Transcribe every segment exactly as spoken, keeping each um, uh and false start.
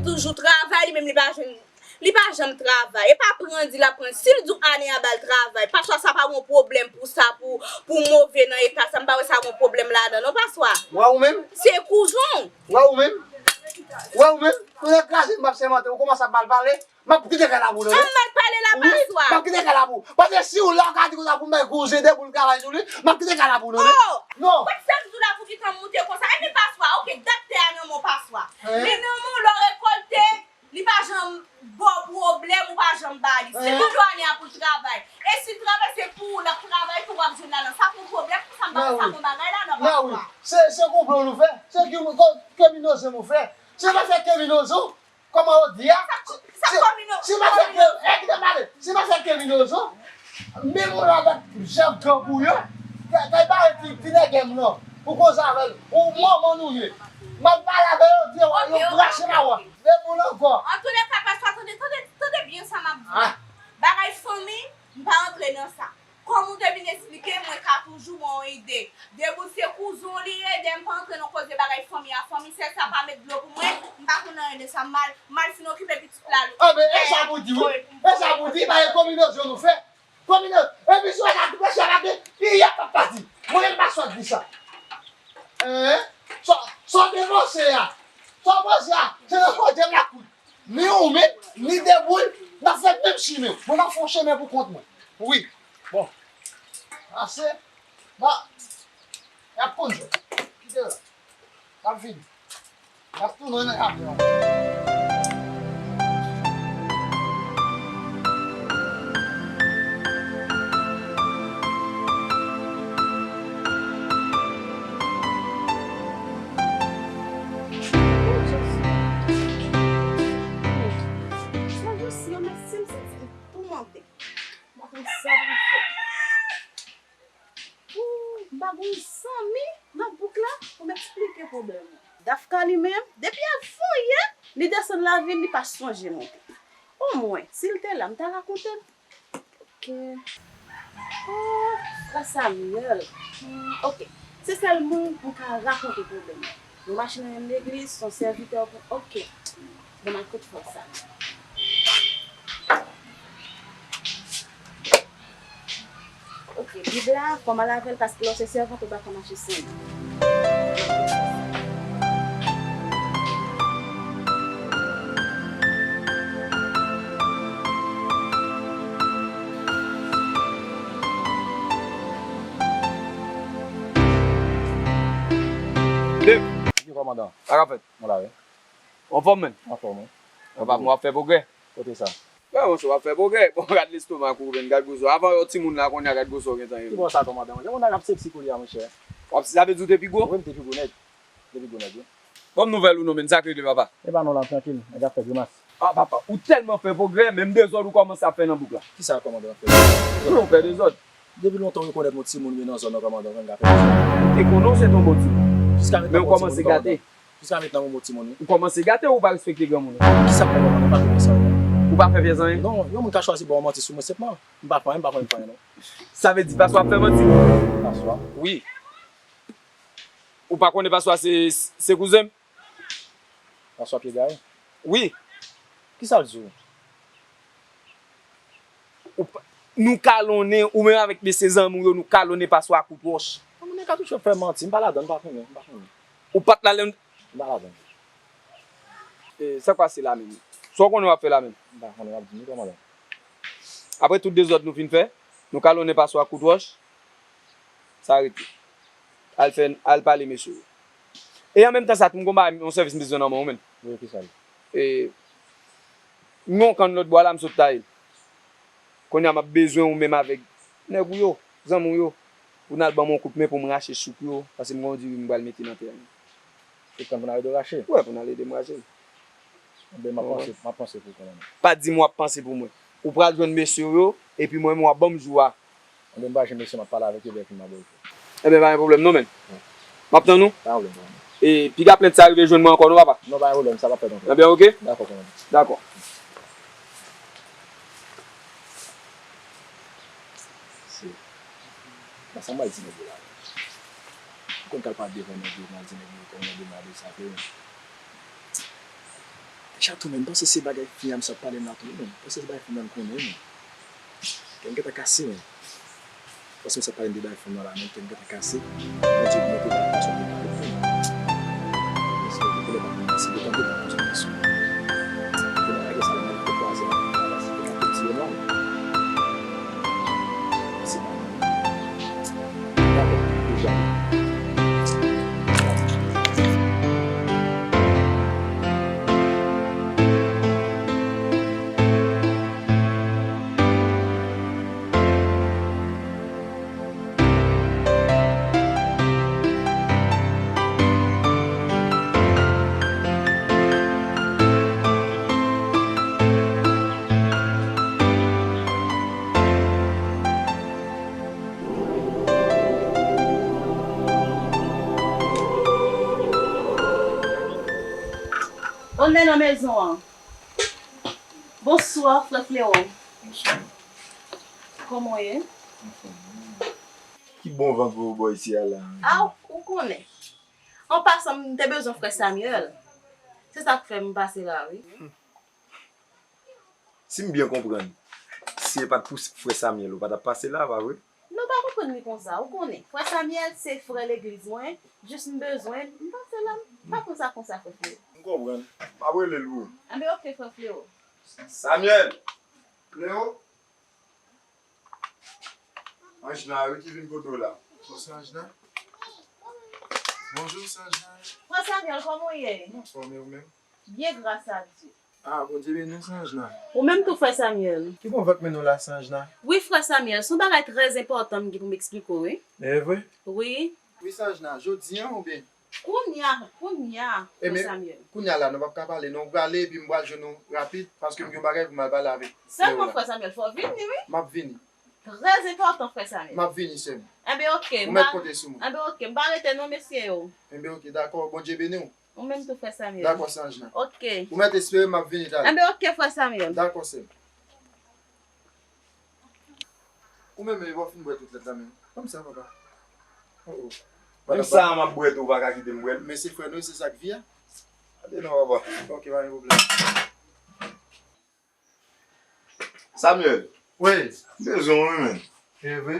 toujou travay, li menm li pa jwenn, li pa janm travay. E pa pran di l ap pran. Si l di w Ane a ba l travay, paswa sa pa gon pwoblèm pou sa, pou, pou move nan eta sa, m pa wè sa gon pwoblèm ladan, non, paswa. Wè ou menm? Se kouzon w. Wè ou menm? Wè ou menm? Ou nan kraze m ap sèmante, ou kòmanse ap mal pale. M ap kite kay la pou nou, wi. An mal pale la, paswa. M ap kite kay la pou ou. Paske si w la, w ka di konsa pou m bay koze de boul travay sou li, m ap kite kay la pou nou, wi. Oh! Non. Wè sa m di w la pou ki tan moute konsa. Epi paswa, oke, dat tè a nan men w, paswa. Li nan men w, lè w rekòlte, li pa janm ba w pwoblèm, ou pa janm ba li. Se toujou Ane a pou l travay. E si l travay, se pou ou l ap travay, tou w ap jwenn ladan. Sa pou pwoblèm, pou sa m pa wè sa pou bagay ladan, paswa. Se, se konplo nou fè. Se ki, ke minoze nou fè. Se pa fè ke minoze. Kòman yo di a? Sa, sa kòmino-, se pa fè ke, kòmino-, eh, kite m pale. Se pa fè ke minozo. Menm moun avèk jèf grangou yo. Kay, kay bare ti, ti nèg m nan. Ou koze avè l. Ou manman nou ye. M al pale avè yo, di yo, yo branche mawa. Menm moun ankò. Antouleka, paswa, tande, tande, tande byen sa m ap di. Ah. Bagay fanmi, m pa antre nan sa. Kòm ou te vin esplike, mwen ka toujou ba w ide. Depi w se kouzon w li ye, dè m pa antre nan koze bagay fanmi a. Fanmi sèl sa pa met dlo pou mwen, m pa konn anyen de sa. M al, m al fin okipe pitit la. Ah, men e sa pou di, wi. E sa pou di, pa e konbinezon nou fè. Konbinezon. Epi si w pa touche a la, men, i y a pa pati. Mwen menm pa sot di sa. Hein? Sa, sa w te panse a? Sa w panse a? Se nan kote m la kout. Ni ou menm, ni Deboul, n ap fè menm chimen. Mwen, m ap fè yon chimen pou kont mwen. Wi. Bon. Ase. Ba, y ap konn jwe. Kite la. M ap vini. M ap tounen nan kapyon. Sa yo si yo mèt si m santi m toumante. M pa konn sa pou m fè. Ooh, m pa gen yon zanmi nan bouk la pou m eksplike pwoblèm mwen. Dafka li menm, depi al voye, li desann lavil, li pa sonje monte. Omwen, si l te la, m ta rakonte l. Ok. Oh, frè Samuel. Hmm, ok. Se sèl moun m ka rakonte pwoblèm mwen. Nou mache nan menm legliz, se yon sèvitè pou, ok. Bon, m al kote frè Samuel. Ok, Bib la, fò m al avè l, paske lè w se sèvant, ou pa ka mache san li. Dev. Wi, kòmandan. Sa k ap fèt? Mwen la, wi. Anfòm, menn? Anfòm, wi. Papa, mwen ap fè pwogrè. Kote sa? Wè, monchè, w ap fè pwogrè. Bon, gad lestomak ou, menn, gad gwosè w. Avan yon timoun la, kounye a, gad gwosè w gentan ye. Ki bò sa, kòmandan? Gen moun k ap seksi kounye a, monchè. W ap, sa vle di w te pi gwo? Wi, m te pi gwo nèt. Te pi gwo nèt, wi. Ban m nouvèl ou non, menn, sa k regle, papa? E pa non la, trankil, nèg ap fè grimas. Ah, papa, ou tèlman fè pwogrè, menm dezòd ou kòmanse ap fè nan bouk la. Kisa kòmandan ap fè? Non, ou fè dezòd. Depi lontan ou rekonèt yon timoun vin nan zòn nan, kòmandan, ou konn ka fè dezòd. Te konnen w se t yon bon timoun. Men ou kòmanse gate. Jiska mentnan ou bon timoun, wi. Ou kòmanse gate, ou pa respekte granmoun. Kisa kòmandan, ou pa fè pyès anyen? Ou pa fè pyès anyen? Non, yon moun ka chwazi ba w manti sou mwen senpman. M pa fè anyen, m pa konnen fè anyen, non. Sa vle di paswa ap fè manti? Paswa? Wi. Ou pa konnen paswa se, se kouzen m? Paswa Pye Gaye? Wi. Kisa l di w? Ou pa, nou kalonnen, ou menm avèk mesye zanmi w yo, nou kalonnen paswa ak kout wòch. Moun nan ka toujou ap fè manti, m pa ladan, m pa konnen, m pa konnen. Ou pa t la lè m pa ladan. E, sa k pase la menm? Sa w konnen w ap fè la menm? M pa konnen, w ap di m wi, kòmandan. Apre tout dezòd nou fin fè, nou kalonnen paswa ak kout wòch, sa rete. Al fè, al pale mesye yo. E an menm tan sa tou, m gon bagay, yon sèvis m bezwen nan men w, menn. Wi, kisa l ye? E, m gen yon kann lòt bò la, m sot taye l. Kounye a, m ap bezwen ou menm avèk nèg ou yo, zanmi w yo, pou n al ban m yon kout men pou m rache chouk yo, paske m gen yon diri m pral mete nan tè a. Se kann pou n al ede w rache? Wi, pou n al ede m rache l. Enben, m ap panse, m ap panse pou ou kanmenm. Pa di m w ap panse pou mwen. Ou pral jwenn mesye w yo, epi mwen menm w ap ban m jou a. Enben, m pa jwenn mesye, m ap pale avèk yo, epi m ap voye. Enben, pa gen pwoblèm non, menn. M ap tann ou. Pa gen pwoblèm, pa gen pwoblèm. E piga plent sa rive jwenn mwen ankò non, papa. Non, pa gen pwoblèm, sa p ap fèt ankò. Enben, oke? Dakò, kanmenm. Dakò. Se, nan sa m pral di nèg yo la. Ou konn k al pale devan nèg yo, m al di nèg yo, kòman nèg yo mal sa, ke, men. Chato, men, m panse se bagay fi a m sa ap pale m la tou, men. M panse se bagay fi a m konnen, men. Kè m gentan kase, men. Paske m sa pale m de bay fanm nan la, men kè m gentan kase. Bondye pou mete bay fanm sa pou pale pou mwen. Paske m te konnen pa konn se de tan de tan konsa, gason. Konnen bagay sa la, mwen te kwaze la, la, se te ka piti yo non. Se pa. Dakò, deja. Onn nan mezon an. Bonswa, frè Flewo. Bonswa. Kòman w ye? Anfòm. Ki bon van k voye w bò isi a la? A, ou konnen. An pasan, m te bezwen frè Samuel. Se sa k fè m pase la, wi. Si m byen konprann, si e pa t pou frè Samuel, ou pa t ap pase la, pa vre? Non, pa konprann li konsa, ou konnen. Frè Samuel se frè legliz mwen, jis m bezwen l, m pase la, m pa konn sa konsa, frè Flewo. M konprann. M ap rele l pou ou. Anben, oke, frè Flewo. Samuel! Flewo? Anjna, wi, ki vin kote w la. Bon, se Anjna. Bonjou, se Anjna. Frè Samuel, kòman w ye? M anfòm, e ou menm? Byen, gras a Dye. Ah, Bondye beni w, se Anjna. Ou menm tou, frè Samuel. Ki bon van k mennen w la, se Anjna? Wi, frè Samuel, se yon bagay trè enpòtan m gen pou m eksplike w, wi. E vre? Wi. Wi, se Anjna, jodi a oubyen? Kounye a, kounye a, frè Samuel. Kounye a la, nou p ap ka pale, non, ou prale, epi m pral jwenn ou rapid, paske m gen yon bagay pou m al pale avèk frè Samuel, fò w vini, wi. M ap vini. Trè enpòtan, frè Samuel. M ap vini, sè m. Enben, oke. Ou mèt konte sou mwen. Enben, oke. M pa rete non, mesye yo. Enben, oke, dakò. Bondye beni w. Ou menm tou, frè Samuel. Dakò, se Anjna. Oke. Ou mèt espere m ap vini talè. Enben, oke, frè Samuel. Dakò, sè m. Ou menm, e, w ap fin bwè tout lèt la menm. Ban m sa, papa. Oh, oh. Menm sa a m ap bwè tou, ou pa ka kite m bwè l. Men se frè nou, se sa k vi a. Gade non, papa. Oke, pa gen pwoblèm. Samuel. Wi. M bezwen w, wi, men. E vre?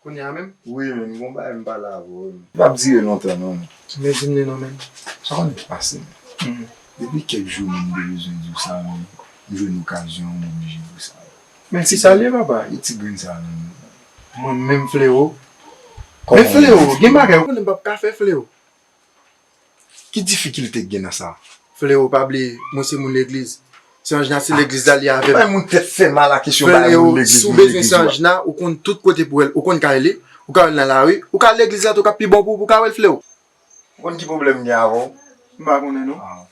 Kounye a menm? Wi, men, m gon bagay m pale avè w, wi, men. Li p ap dire lontan, non, men. Men di m li non, men. Sa konn pase, men. Depi kèk jou, men, m te bezwen di w sa, men m jwenn okazyon, m oblije di w sa. Men ki sa l ye, papa? E ti grenn sa, non, men. Mwen menm, Flewo? Men Flewo, gen bagay ou konnen m p ap ka fè, Flewo. Ki difikilte k gen nan sa? Flewo, pa bliye, mwen se moun legliz. Se Anjna, se legliz la li avè m. Bay moun tèt fè mal a kesyon bay moun legliz, moun legliz. Flewo, si w bezwen se Anjna, ou konn tout kote pou wè l. Ou konn ka rele, ou ka wè l nan lari, ou ka al legliz la tou, k ap pi bon pou ou, pou w ka wè l, Flewo. Ou konn ki pwoblèm m gen avè w? M pa konnen, non. Ah.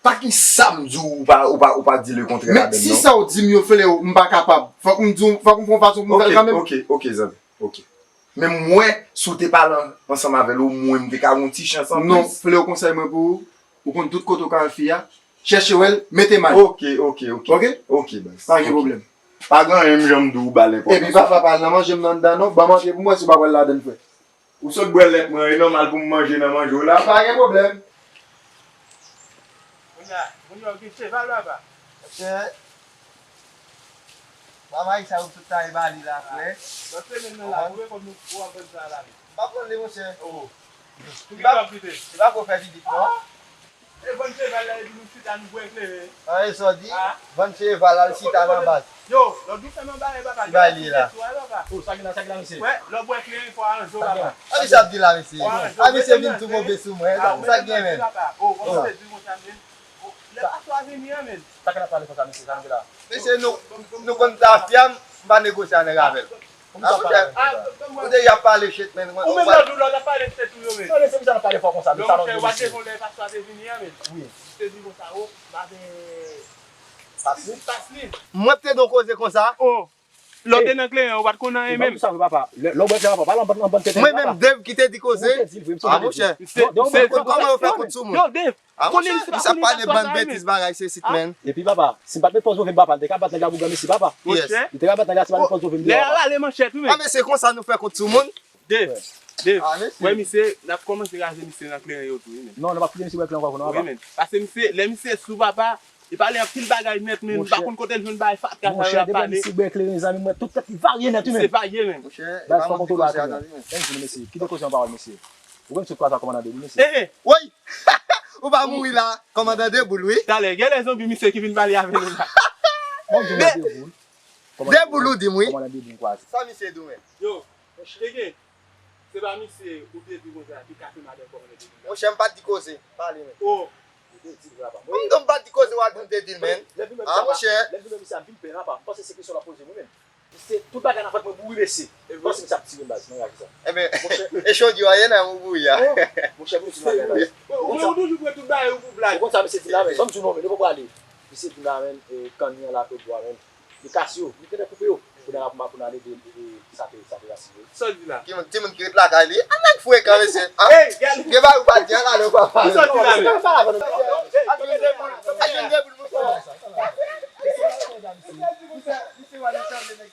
Pa gen sa m di w, ou pa, ou pa, ou pa di lekontrè ladann, non. Men si sa w di m yo, Flewo, m pa kapab. Fòk m di w, fòk m fè yon fason pou m fè l kanmenm. Oke, oke, oke, zanmi. Oke. Men m wè, si w te pale an-, ansanm avè l, omwen m te ka gen yon ti chans anplis. Non, Flewo, konsèy mwen pou ou, ou konn tout kote w ka wè fi a, chèche wè l, mete may. Oke, oke, oke. Oke? Oke, baz. Pa gen pwoblèm. Pa gen anyen, m janm di w, ou ba l enpòtans. Epi papa, pa al nan manje m nan anndan non, ban m antre pou m wè si w pa pral ladann, frè. Ou sot bwè lèt mwen, e nòmal pou m manje nan manje w la. Pa gen pwoblèm. Kounye a, kounye a w gen cheval, papa. Monchè, bagay sa yo tout taye ba li la, frè. Nan semèn nan la, konbyen kòb nou, ou ap vann sa la, men? M pa konn li, monchè. Oh. Li pa, li pa ko fè vizit, non. E vann cheval la, epi nou chita, nou bwè kleren. An, e sa w di? Ah. Vann cheval, al chita nan baz. Yo, lòt jou fè m anbare, papa. Ki bagay li ye la? Tou a, papa. Oh, sa gen la, sa gen la, mesye? Wè, lè w bwè kleren, fò w aranje w, papa. Sa ki sa ap di la, mesye? Fò w aranje w. A, mesye vin tou move sou mwen. Sa, sa gen, men? Oh, kòman se di konsa, men? Oh, lè pastè a vini an, men. Sa ki n ap pale konsa, mesye? Sa nou gen la? Mesye, nou, nou konn ta fyanm, m pa negosye anyen avè l. Kòman sa w pale avè l konsa? Ou te y ap pale shit, men. Ou menm lòt jou la, w t ap pale shit tou yo, men. Non, men se pou sa n ap pale fò konsa, men sa lòt jou, mesye. Ou te di konsa, o, m avè Pasli. Pasli. Mwen te di yon koze konsa. O, lè w te nan kleren, ou pa t konn anyen menm. Ou pa konn sa, papa. Lè, lè w bwè kleren, papa, pa al anba, anba tenten, papa. Mwen menm, Dave ki te di koze. Ou te di l vre, m sonje. A, monchè. Ou konn kòman yo fè kout sou moun? Yo, Dave, Ah, monchè, misye ap pale bann betiz bagay se sit, men. Epi papa, si m pa t met fòs move m papa, li te ka bat nèg la pou granmesi papa. Monchè. Li te ka bat nèg la si m pa t met fòs move m deyò papa. Lè a rale manchèt wi, men. Ah, men se konsa nou fè kont sou moun. Dave, Dave, ah, mesye. Wè misye, n ap kòmanse raze misye nan kleren yo tou, wi, men. Non, nou p ap kite misye bwè kleren ankò pou nou, papa. Wi, men. Paske misye, lè misye sou, papa, li pale anpil bagay nèt, men m pa konn kote l jwenn bagay fatka sa yo ap pale. Monchè, depi misye bwè kleren, zanmi, m wè tout tèt li varye nèt, wi, men. Monchè se pa ye, men. Monchè, e pa manke koze a, tande, men. Mesye, mesye, kite koze an pawòl, mesye. Ou konn sot kwaze ak kòmandan Dave, mesye. Ehe! Woy! Ou pa mouri la, kòmandan Deboul, wi. Talè, genlè zonbi misye ki vin pale avè nou la. Bon, di mwen Deboul. Deboul ou di m, wi. Kòmandan Deboul kwaze. Sa misye di w, men? Yo, Keke, se pa misye ou te di konsa ki ka fè madanm kòmandan Deboul la? Monchè, m pa t di koze. Pale, men. Oh. Ou te di l, papa. Mwen menm, m pa t di koze, w al di m te di l, men. Ah, monchè. Lè m vin wè misye a, m vin pè, papa. M panse se kesyon l ap poze mwen menm. Se tout bagay nan vant mwen bouri, mesye. Bon, se misye ap tire m, baz, nan raki sa. Ebyen, e chodi a ye nan ou bouri a. Oh, monchè, pou di bagay, baz. Ou menm ou toujou pran tout bagay ou pou blag. Ou konn sa misye di la, men. Ban m di w non, men, nou poko ale. Misye di la, men, e, kanni an la, tout bwa, men. Li kase yo, li gentan koupe yo. Kounye a la pou m, pou n ale de, de, de, sa te, sa te rasire. Sa w di la? Ki moun, timoun ki ret lakay li? An nèg frekan, mesye. Gen bagay ou pa di, an ale, ou pa pale. Sa w di la, men? Sa w di la, men?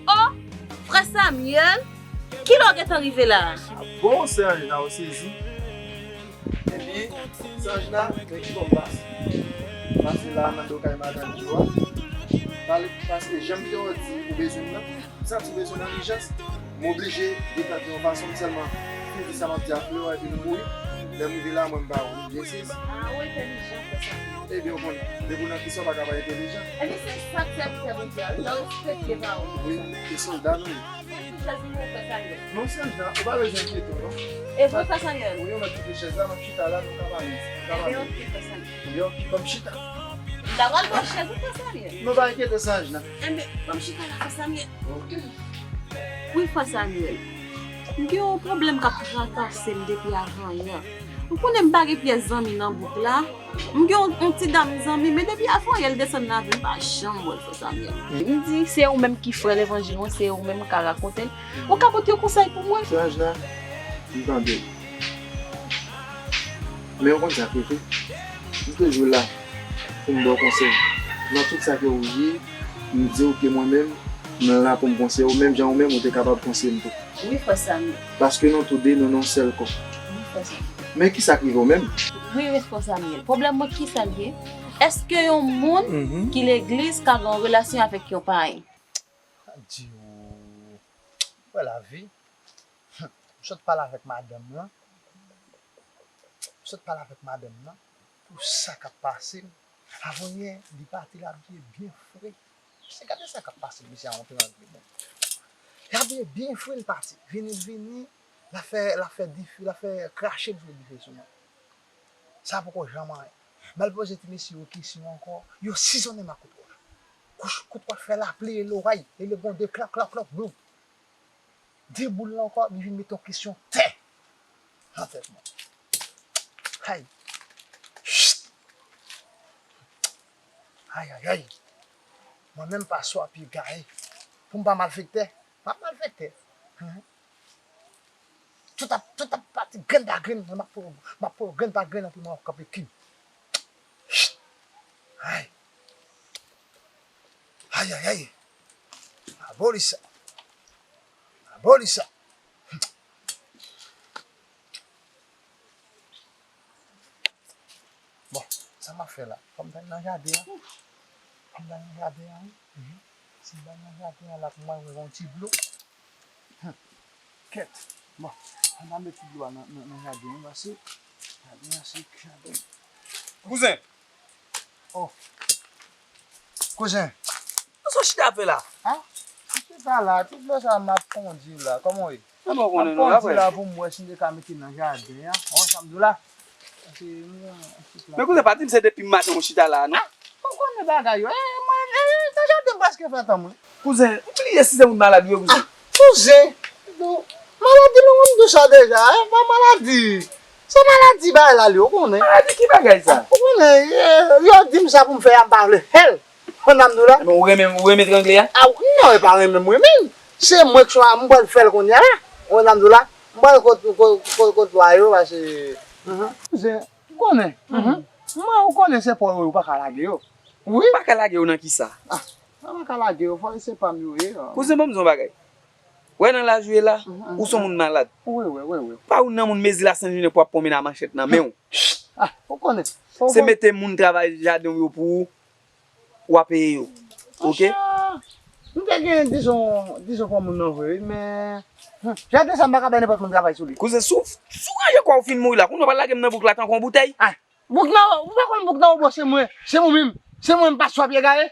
Oh, frè Samuel, kilè w gentan rive la a? Bon, sè Anjna, ou sezi. Epi, sè Anjna, men ki bò m pase. M pase la nan do kay madanm Djo a. Pale, paske jan m te di ou bezwen m nan, m santi w bezwen m nan ijans. M oblije deplase yon fason, m sèlman fin di sa m ap di a Flora, epi nou mouri. Lè m rive la, mwen m pa wè l. Byen sezi. Ah, ou entèlijan, frè Samuel. Ebyen, ou konnen, depi w nan kisa, ou pa ka pa entèlijan. Ebyen, se sa k sèvitè Bondye a, wi, nan respekte pawòl. Wi, e sòlda nou ye. Mèt kite chèz mwen, frè Samuel. Non, sè Anjna, ou pa bezwen enkyete w, non. E vre, frè Samuel? Wi, ou mèt kite chèz la, m ap chita la, nou ka pale. Nou ka pale. Ebyen, oke, frè Samuel. Ebyen, oke, ban m chita. M ta pral ba w chèz ou, frè Samuel. Non, pa enkyete, sè Anjna. Enben, ban m chita la, frè Samuel. Oke. Wi, frè Samuel. M gen yon pwoblèm k ap trakase m depi avanyè. Ou konnen m pa gen pyès zanmi nan bouk la. M gen yon, yon ti dam zanmi, men depi avanyè l desann lavi, m pa janm wè l, frè Samuel. M di, se ou menm ki frè levanjil mwen, se ou menm m ka rakonte l. Ou ka pote yon konsèy pou mwen? Sè Anjna, m tande w. Men ou konn sa k rive? M toujou la pou m ba w konsèy. Nan tout sa ke ou ye, m di w ke mwen menm, mwen la pou m konseye w, menm jan ou menm ou te kapab konseye m tou. Wi, frè Samuel. Paske nou tou de, nou nan yon sèl kò. Wi, frè Samuel. Men kisa k rive w menm? Wi, wi, frè Samuel. Pwoblèm mwen, kisa l ye? Èske yon moun ki legliz ka gen yon relasyon avèk yon payen? Di w, wè lavi. M sot pale avèk madanm lan. M sot pale avèk madanm lan pou sa k ap pase m. Avanyè li pati, l abiye byen fre. Se gade sa k ap pase misye a, yon trant de bon. L abiye byen fre, l pati. Vini, l vini, l ap fè, l ap fè dife, l ap fè krache l sou dife sou mwen. Sa poko janm anyen. M al poze ti mesye yo kesyon ankò, yo sizonnen m ak kout wòch. Kouch, kout wòch fè lapli e loray, e le bonde klap, klap, klap, boum. De boul la ankò, li vin mete yon kesyon tè nan tèt mwen. Hay! Chit! Ay, ay, ay! Mwen menm pa swa pye gaye. Pou m pa malfektè, m ap malfektè. Tout ap, tout ap pati grenn pa grenn, mwen m ap pran, m ap pran grenn pa grenn, anpi mwen ap kanpe kin. Chit! Ay! Ay, ay, ay! Aboli sa! Aboli sa! Bon, sa m ap fè la? Fò m t al nan jaden an. Fò m t al nan jaden an, wi. Si m t al nan jaden an la, pou mwen wè yon ti dlo. Kèt. Bon, ann al met ti dlo a nan, nan, nan jaden an, paske jaden an se jaden. Kouzen! Oh. Kouzen. Sa w chita ap fè la? Ha? M chita la, tout lè sa m ap kondi la. Kòman w ye? Kòman w konnen non, la, frè? M ap kondi la pou m wè si m te ka mete nan jaden an. Ou wè sa m di w la? Paske m gen yon ti plan. Men kouzen, pa di m se depi maten w chita la, non? Ah, ou konnen bagay yo. Eh, mwen, eh, nan jaden m prèske fè tan mwen. Kouzen, ou bliye si se moun malad ou ye, kouzen? Ah, kouzen! Bon, malad Di nou moun di sa deja, eh, pa maladi. Se maladi bagay la li, ou konnen. Maladi ki bagay sa? Ou konnen, eh, yo di m sa pou m fè a, m pa vle fè l. Konn sa m di w la? Ebyen, ou renmen, ou renmen trangle a? A, non, e pa renmen m renmen l. Se mwen k chwa, m pral fè l kounye a la. Konn sa m di w la? M pral kot, kot, kot, kot lwa yo, paske, mhm. Kouzen, ou konnen. Mhm. Mwen, ou konnen se pa yo, ou pa ka lage yo. Wi. Ou pa ka lage yo nan kisa? Ah, sa pa ka lage yo, fò se pa m yo ye. Kouzen, ban m di w yon bagay. Wè nan laj ou ye la, ou se yon moun malad. Wi, wi, wi, wi. Pa ou nan moun mezi la Sen Jounen pou w ap pwonmennen a manchèt nan men w. Ah, ou konnen. Se mete moun travay jaden w yo pou ou, w a peye yo. Oke? Monchè, m te gen dizon, dizon pou moun nan vre, wi, men, hmm, jaden sa m pa ka bay nenpòt moun travay sou li. Kouzen, si w, si w ranje kò w fin mouri la, kounye a w pral lage m nan bouk la tankou yon boutèy. Ah. Bouk nan, ou pa konn bouk nan, ou bon, se mwen, se mwen menm, se mwen m pa swap egare.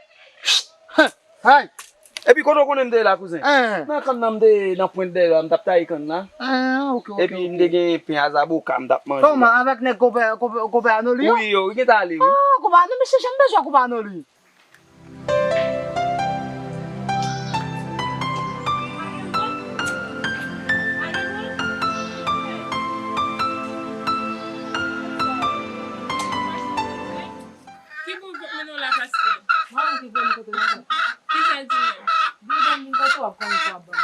Hay. Epi kote w konnen m te ye la, kouzen? Hein. Nan kann nan m te ye, nan pwent dèyè a, m t ap taye kann nan. Ah, ok, ok, ok. Epi m te gen pen a zaboka m t ap manje. Kòman, avèk nèg konpè, konpè, konpè Anoli yo? Wi, yo, wi, gentan ale, wi. Ah, konpè Anoli, mesye, janm bezwen konpè Anoli. Ki bon vant mennen w la, pastè? Mwen ki bon kote mwen. Ki sa l di menm? Di bon vin kote w ap konn sa ban.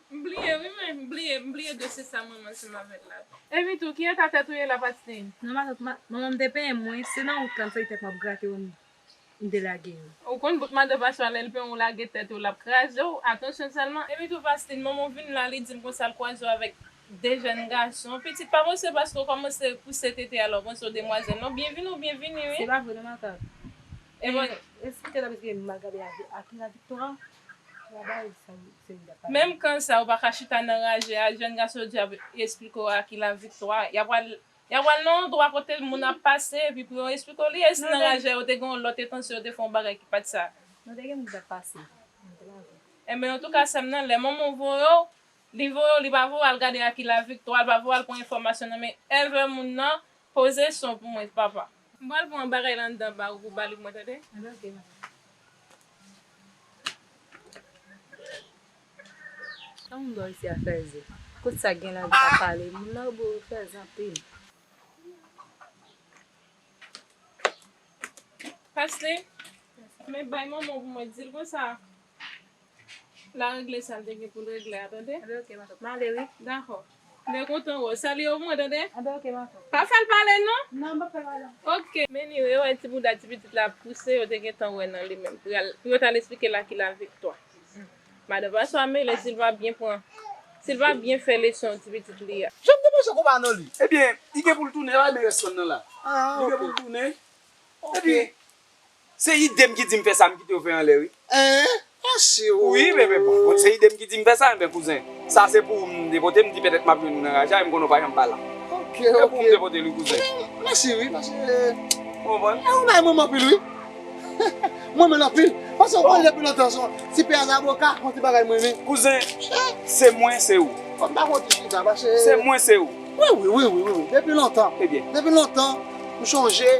M bliye wi, men m bliye, m bliye dosye sa manman ansanm avè l la. Epi tou, ki eta tèt ou ye la, pastè? Non, matant, ma-, manman m te penyen mwen, se nan wout la m fè tèt m ap grate yo, m te lage yo. Ou konn bout madan pastè a, lè l penyen w, lage tèt ou, l ap kraze w, atansyon sèlman. Epi tou, pastè, manman w vin la, li di m konsa l kwaze w avèk de jèn gason. Pitit, pa panse paske w kòmanse pouse tete a la, w panse w demwazèl. Non, byenvini, w byenvini, wi. Se pa vre, non, matant. E mwen, esplike l, paske m al gade ak, ak la Viktwa. Menm kan sa, ou pa ka chita nan raje a, jèn gason yo di ap esplike w a ki la Viktwa. Y ap pral, y ap pral nan yon andwa kote moun ap pase, epi pou yo esplike w li, e si nan raje a, yo te gen yon lòt etansyon, yo te fè yon bagay ki pa t sa. Nou te gen moun k ap pase. Enben, antouka, sè m nan, lè manman w voye w, li voye w, li pa voye w, al gade a ki la Viktwa, li pa voye w, al pran enfòmasyon nan men èvè moun nan, poze son pou mwen, papa. M pral pran bagay la anndan ba ou pou ba li pou mwen, tande? Anben, ok, matant. Sa moun dòyè isi a fèzè? Kot sa gen la vit ap pale? Moun nan bo fèzè anpil. Pastè, men bay manman pou mwen, di l konsa. L a regle sa l te gen pou l regle a, tande? Anben, ok, matant. M ale, wi. Dakò. M te kontan wè w. Salye w pou mwen, tande? Anben, ok, matant. Pa fè l pale, non? Non, m p ap fè l pale. Ok. Men anyway, yo wè ti bouda ti pitit la ap pouse, yo te gentan wè nan li menm. Pou y al, pou yo t al esplike l a ki la Viktwa. Madan pastè a mele, si l pa byen pran, si l pa byen fè leson ti pitit li a. Jan m te panse konpa Anoli. Ebyen, li gen pou l tounen, pa gen rès fann nan la. Ah, ok. Li gen pou l tounen. Ok. Epi, se ide m ki di m fè sa, m kite yo fè anlè, wi. Hein? Mèsi, wi. Wi, men, men, bon, bon, se ide m ki di m fè sa, men, kouzen. Sa se pou ou m te pote, m di petèt m ap jwenn ou nan raje a, men m konnen w pa janm pa la. Ok, ok. Se pou ou m te pote li, kouzen. Mèsi, wi, paske, ou konprann? E ou bay mwen anpil, wi. Mwen renmen l anpil. Paske ou konn depi lontan, se yon ti pè a zaboka, yon ti bagay mwen renmen. Kouzen, se mwen, se ou. Fò m pa konn ti chita, paske se mwen, se ou. Wi, wi, wi, wi, wi, wi. Depi lontan. Ebyen. Depi lontan, m chonje.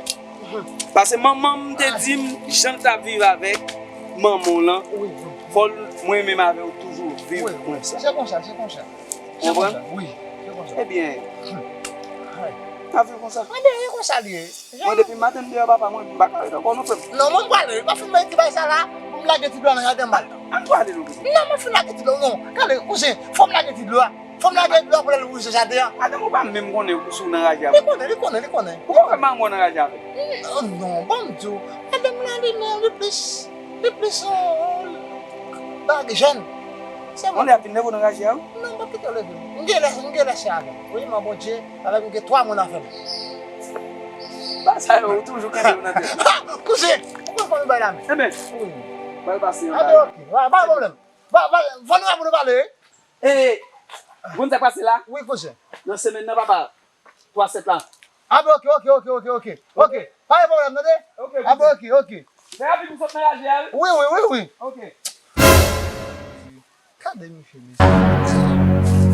Paske manman m te di m, jan l t ap viv avèk manman w lan, wi, wi, fò l, mwen menm avè w toujou viv konsa. Wi, wi. Se konsa, se konsa. Ou konprann? Wi, se konsa. Ebyen, pa viv konsa. Anben, e konsa li ye. Mwen, depi maten m deyò, papa, mwen, m pa ka ret ankò non, frè m. Non, mwen, m prale. Pa fin mwen ti bay sa la, pou m lage ti dlo a nan jaden m al. Ann prale, non, kouzen. Non, mwen fin lage ti dlo, non. Gade, kouzen, fò m lage ti dlo a. Fò m lage dlo a pou l al wouze jaden an. Madanm ou pa menm konnen si w nan raje avè l. Li konnen, li konnen, li konnen. Ou pa wè manman w nan raje avè l? Non, non, ban m di w. Madanm la, li non, li plis, li plis, euh, bagay jèn. Se mwen. Konnen ap vin leve w nan raje a, wi. Non, m p ap kite w leve m. M gen lè, m gen lè se avè m. Wi, men Bondye, avè m, m gen twa moun avè m. Ba sa yo, ou toujou kenbe yo nan tèt. Ha! Kouzen, ou konn fò m bay la men. Enben, wi, bal pase yon bagay. Anben, ok. Pa, pa gen pwoblèm. Ba, ba, fò nou wè pou nou pale, wi. E, ou konn sa k pase la? Wi, kouzen. Nan semèn nan, papa, twa sèt la. Anben, ok, ok, ok, ok, ok. Ok. Pa gen pwoblèm, tande? Ok, kouzen. Anben, ok, ok. Fè rapid pou sot nan raje a, wi. Wi, wi, wi, wi. Ok. Gade misye, mesye.